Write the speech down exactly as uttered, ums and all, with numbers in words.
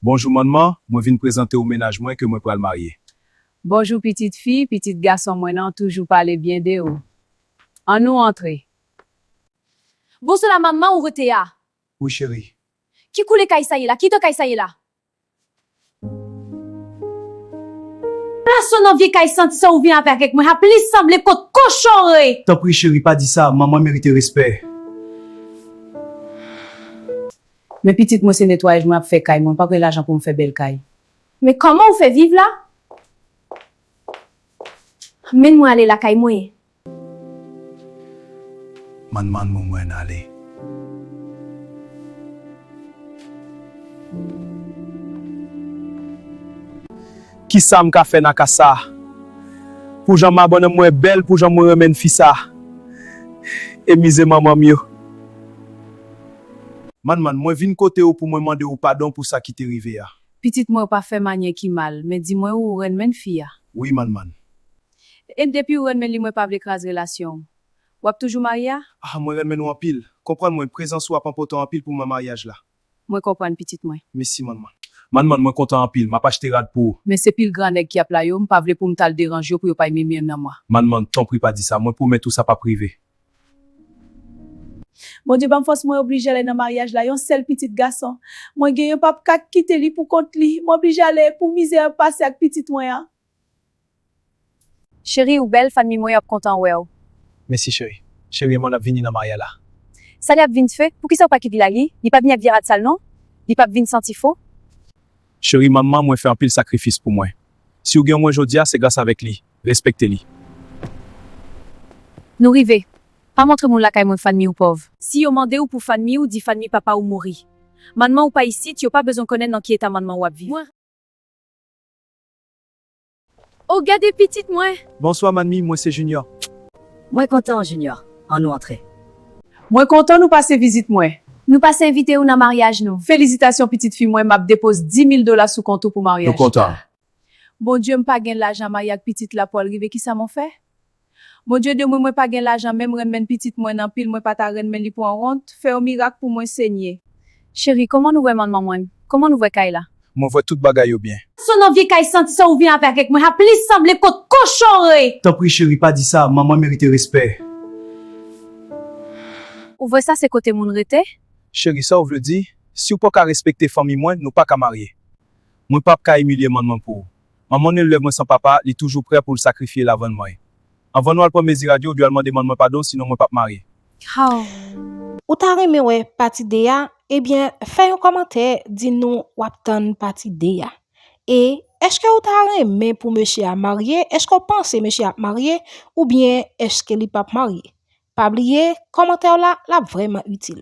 Bonjou, manman. Mwen vin prezante w mennaj mwen ke mwen pral marye. Bonjou, pitit fi. Pitit gason mwen nan toujou pale byen de ou. Annou antre. Bonswa, manman, ou rete a? Wi, cheri. Ki koulè kay sa ye la? Ki tan kay sa ye la? Plas ou nan vye kay santi sa ou vin avè avèk mwen, ha plis sanble kot kochon re. Tanpri, cheri, pa di sa. Manman merite respè. Men pitit mwen, se netwayaj mwen ap fè kay mwen, m pa gen lajan pou m fè bèl kay. Men kòman ou fè viv la? Menn mwen ale lakay mwen. Manman mwen, mwen ale. Kisa m ka fè nan ka sa? Pou jan madanm mwen bèl, pou jan mwen renmen fi sa. E mize manman m yo. Manman, mwen vin kote w pou mwen mande w padon pou sa ki te rive a. Pitit mwen, ou pa fè m anyen ki mal, men di mwen ou renmen fi a. Wi, manman. E depi ou renmen li, mwen pa vle kraze relasyon w. W ap toujou marye a? Ah, mwen renmen w anpil. Konprann mwen, prezans ou ap enpòtan anpil pou mwen maryaj la. Mwen konprann, pitit mwen. Mèsi, manman. Manman, mwen kontan anpil. M ap achte rad pou ou. Men se pil gran nèg ki ap la yo, m pa vle pou m t al deranje yo pou yo pa imilye m nan mwa. Manman, tanpri pa di sa. Mwen pwomèt ou sa p ap rive. Bondye ban m fòs, mwen oblije ale nan maryaj la, yon sèl pitit gason. Mwen genyen, p ap ka kite li pou kont li. Mwen oblije ale pou mizè pase ak pitit mwen an. Cheri, ou bèl, fanmi mwen yo ap kontan wè w. Mèsi, cheri. Cheri, mwen ap vini nan maryaj la. Sa li ap vin fè? Poukisa ou pa kite l ale? Li pa vini ak vye rad sal non. Li p ap vin santi fo. Cheri, manman mwen fè anpil sakrifis pou mwen. Si w gen mwen jodi a, se gras avèk li. Respekte li. Nou rive. Pa montre moun lakay mwen fanmi ou pòv. Si yo mande w pou fanmi ou, di fanmi papa ou mouri. Manman ou pa isit, yo pa bezwen konnen nan ki eta manman ou ap viv. Mwen O, gade pitit mwen! Bonswa, manmi, mwen se Junior. Mwen kontan, Junior. Annou antre. Mwen kontan nou pase vizit mwen. Nou pase envite ou nan maryaj nou. Felisitasyon, pitit fi mwen, m ap depoze dis mil dola sou kont ou pou maryaj. Nou kontan. Bondye, m pa gen lajan marye ak pitit la pral rive, kisa m ap fè? Bondye de mwen, mwen pa gen lajan, men m renmen pitit mwen anpil, mwen pa ta renmen li pran wont. Fè yon mirak pou mwen, Senyè. Cheri, kòman nou wè manman mwen? Kòman nou wè kay la? Mwen wè tout bagay yo byen. Sou nan vye kay santi sa ou vin avè avèk mwen, ha plis sanble kot kochon re. Tanpri, cheri, pa di sa. Manman merite respè. Ou wè sa se kote moun rete? Cheri, sa w vle di? Si w pa ka respekte fanmi mwen, nou pa ka marye. Mwen p ap ka imilye manman pou ou. Manman nou elve mwen san papa, li toujou prè pou l sakrifye l avan l marye. Anvan nou al pran mezi rad yo, ou dwe al mande manman mwen padon, sinon mwen p ap marye. Haw. Ou ta renmen wè pati de a? Ebyen, fè yon kòmantè, di nou w ap tann pati de a. E, èske ou ta renmen pou mesye a marye? Èske w panse mesye a ap marye? Oubyen èske li p ap marye? Pa bliye, kòmantè w la, l ap vrèman itil.